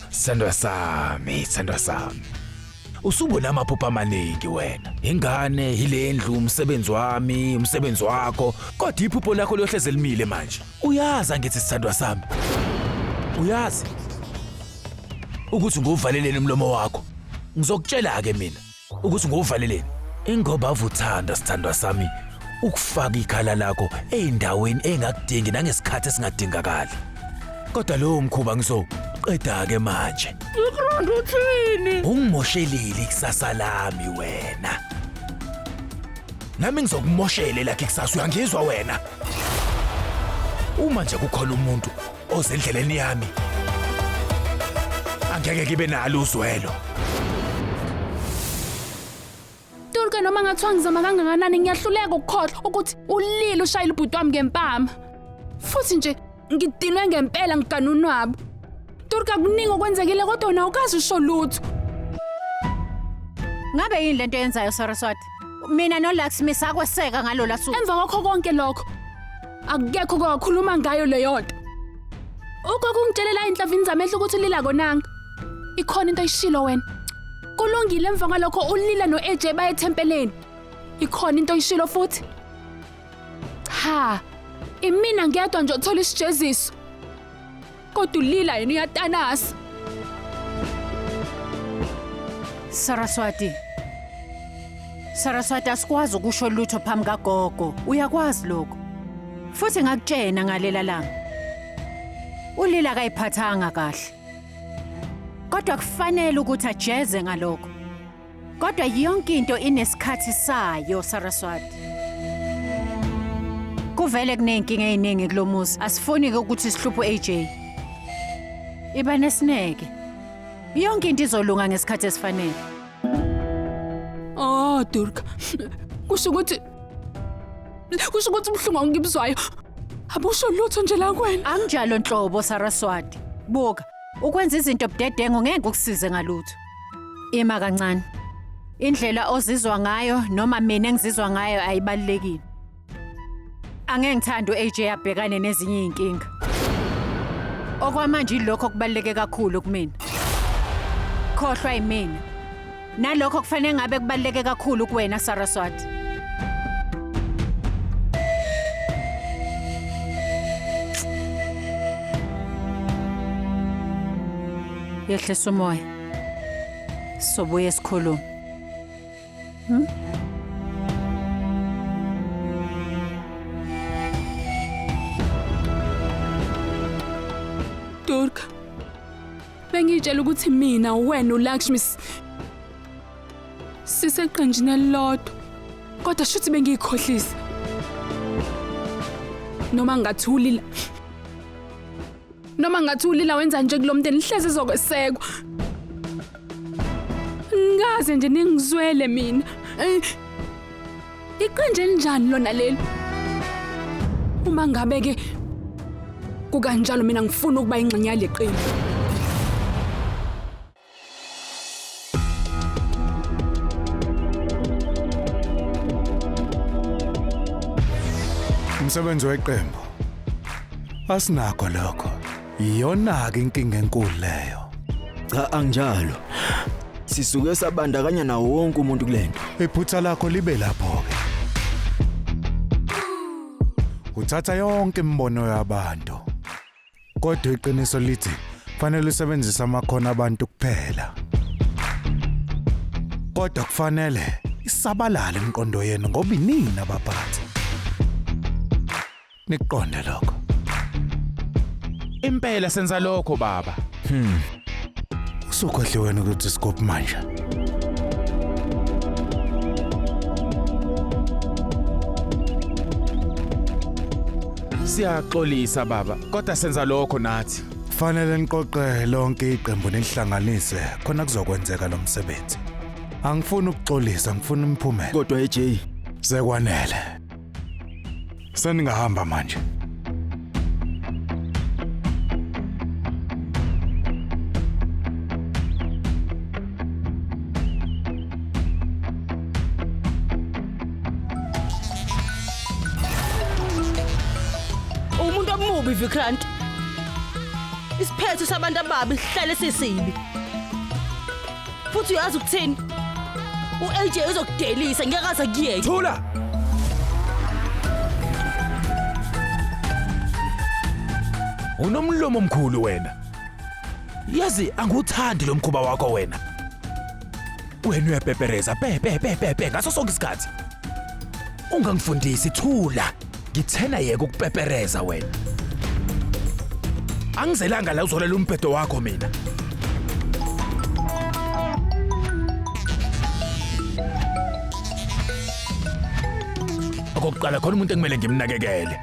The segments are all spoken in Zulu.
Sithandwa sami, sithandwa sami. Usubona amaphupho amaningi wena. Ingane yilendlu, umsebenzi wami, umsebenzi wakho. Kodwa iphupho lakho liyohleze limile manje. Uyazi angithi sithandwa sami. Uyazi ukuthi nguvaleleni umlomo wakho. Ngizokutshela ke mina ukuthi nguvaleleni. Ingoba avuthanda sithandwa sami ukufaka ikhala lakho ey'ndaweni engakudingi nangesikhathi esingadingakali. Kodwa lowo mkhuba ngizoqeda ke manje. Vikrant uthini? Ungimoshelile ikusasa lami wena. Nami ngizokumoshela lakhe ikusasa uyangizwa wena. Uma nje kukhona umuntu ozendleleni yami angeke ngibe nalo uzwelo. Turka noma ngathiwa ngizama kangakanani ngiyahluleka ukukhohlwa ukuthi ulile ushayile ubhuti wami ngempama. Futhi nje ngidinwe ngempela ngiganunwabo. Turka kuningi okwenzekile kodwa wena awukazi usho lutho. Ngabe yini lento yenzayo Saraswati? Mina noLaxmi sakweseka ngalola suku. Emva kwakho konke lokho akekho kwakhuluma ngayo leyo nto. Ugogo ungitshelela inhlavini zamehlo ukuthi ulila konanga. Ikhona into oyishilo wena. Kulungile emva kwalokho ulila no-AJ baye ethempeleni. Ikhona into oyishilo futhi? Cha. Imina ngedwa nje othola isijeziso. Kodwa ulila yena uyatanasa. Saraswati. Saraswati asikwazi ukusho lutho phambi kagogo. Uyakwazi lokho. Futhi ngakutshena ngalela langa. Ulila akayiphathanga kahle. Kodwa kufanele ukuthi ajeze ngalokho. Kodwa yonke into inesikhathi sayo Saraswati. Kuvele kuney'nkinga ey'ningi kulo muzi. Asifuni-ke ukuthi sihluphe u-AJ. Iba nesineke. Yonke into izolunga ngesikhathi esifanele. Oh Durga. Kusho ukuthi ubuhlungu ongibuzwayo abusho lutho nje la kuwena. Anginjalo nhlobo Saraswati. Buka, ukwenza izinto budedengu ngeke kukusize ngalutho. Ima kancane. Indlela ozizwa ngayo noma mina engizizwa ngayo ayibalulekile. Angeke ngithande u-AJ abhekane nezinye izinkinga. Okwamanje ilokho kubaluleke kakhulu kumina. Khohlwa yimina. Nalokho kufanele ngabe kubaluleke kakhulu kuwena Saraswati. Yehlisa umoya. Sobuye sikhulume. Durga. Bengitshela ukuthi mina wena uLakshmi siseqenjini elilodwa. Kodwa shuthi bengiyikhohlisa. Noma ngathuli la. Noma ngathi ulila wenza nje kulo mndeni hleze izokwesekwa. Ngaze nje ningizwele mina. Iqenje elinjani lona leli? Uma ngabe ke kukanjalo mina ngifuna ukuba ingxenye yale qembu. Umsebenzi weqembu asinakho lokho. Iyona-ke inkinga enkulu leyo. Cha anginjalo. Sisuke sabandakanya nawo wonke umuntu kulento. Iphutha lakho libe lapho-ke. Uthatha yonke imibono yabantu. Kodwa iqiniso lithi fanele usebenzise amakhono abantu kuphela. Kodwa kufanele isabalale imiqondo yenu ngoba inini abaphathi. Nikuqonde lokho. Impela senza lokho baba. Usukhohliwe wena ukuthi sikuphi manje. Siyaxolisa baba, kodwa senza lokho nathi. Kufanele niqoqe lonke iqembu nilihlanganise khona kuzokwenzeka lo msebenzi. Angifuni ukuxolisa, ngifuna imiphumela. Kodwa AJ, Sekwanele. Seningahamba manje. Umuntu omubi Vikrant. Isiphetho sabantu ababi sihlale sisibi. Futhi uyazi ukuthini? U-AJ uzokudelisa ngeke aze akuyeke. Thula! Unomlomo omkhulu wena. Yazi angiwuthandi lo mkhuba wakho wena. Wena uyapepereza pe pe pe pe pe ngaso sonke isikhathi. Ungangifundisi thula. Ngithena yeke ukupepereza wena. Angizelanga la uzolela umbhedo wakho mina. Okokuqala khona umuntu ekumele ngimnakekele.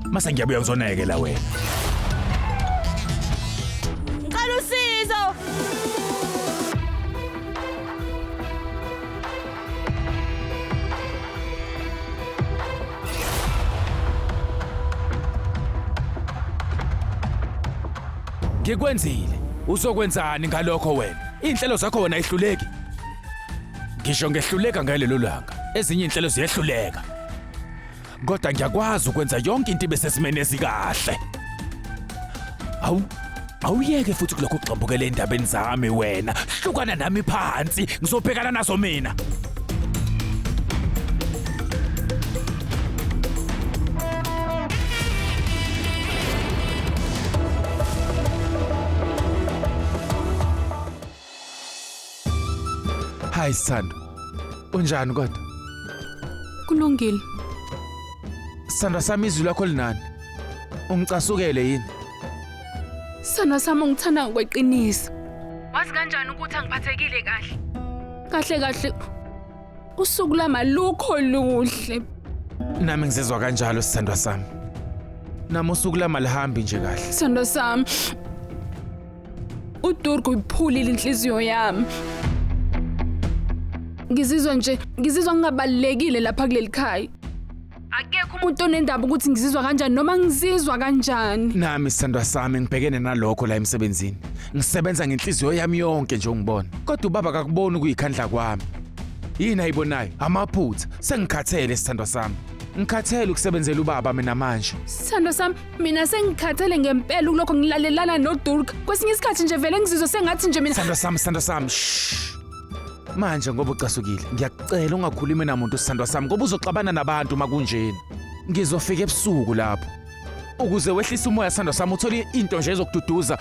Mase ngiyabuya ngizonakekela wena. Ngicela usizo. Ngikwenzile. Uzokwenzani ngalokho wena? Inhlelo zakho wena ayihluleki. Ngisho ngehluleka ngalelo langa. Ezinye inhlelo ziyehluleka. Kodwa ngiyakwazi ukwenza yonke into ibe sesimeni esikahle. Awu awuyeke futhi kulokhu ugxambukela endabeni zami wena. Hlukana nami phansi, ngizobhekana nazo mina. Hi Sithando. Unjani kodwa? Kulungile. Sithando sami izwi lakho linani. Ungicasukele yini? Sithando sami ungithanda ngokweqiniso. Wazi kanjani ukuthi angiphathekile kahle? Kahle kahle usuku lami alukho luhle. Nami ngizizwa kanjalo sithandwa sami. Nami usuku lami alihambi nje kahle. Sithando sami. uDurga uyiphulile inhliziyo yami. Ngizizwa nje, ngizizwa ngingabalulekile lapha kuleli khaya. Akekho umuntu onendaba ukuthi ngizizwa kanjani noma ngizizwa kanjani. Nami sithandwa sami ngibhekene nalokho la emsebenzini. Ngisebenza ngenhliziyo yami yonke nje ungibona. Kodwa ubaba akakuboni ukuyikhandla kwami. Yini ayibonayo? Amaphutha. Sengikhathele sithandwa sami. Ngikhathele ukusebenzela ubaba mina manje. Sithandwa sami, mina sengikhathele ngempela ukulokho ngilalelana noDurga. Kwesinye isikhathi nje vele ngizizwa sengathi nje mina Sithandwa sami, sithandwa sami. Shh. Manje ngoba ucasukile, ngiyakucela ungakhulumi namuntu sithandwa sami ngoba uzoxabana nabantu makunjena. Ngizofika ebusuku lapho. Ukuze wehlise umoya sithandwa sami uthole into nje ezokududuza.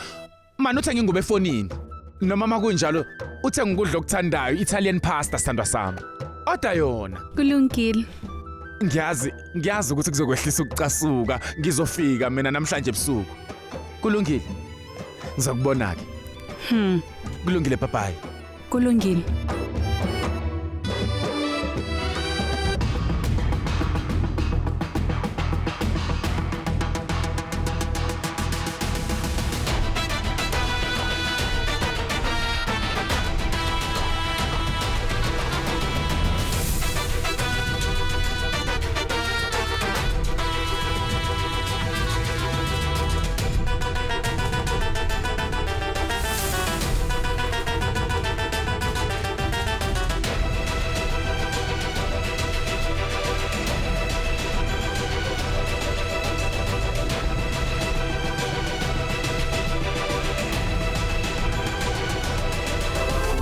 Mani uthenge ingubo efonini. Noma makunjalo uthenge ukudla okuthandayo, Italian pasta sithandwa sami. Oda yona. Kulungile. Ngiyazi, ngiyazi ukuthi kuzokwehlisa ukucasuka. Ngizofika mina namhlanje ebusuku. Kulungile. Ngizokubona ke. Kulungile bye bye. Kulungile.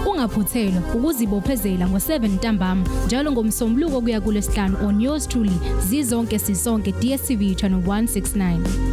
Ungaphuthelwa ukuzibophezela ngo-7 ntambama njalo ngomsombuluko kuya kulwesihlanu on yours truly zizonke sisonke DStv channel 169.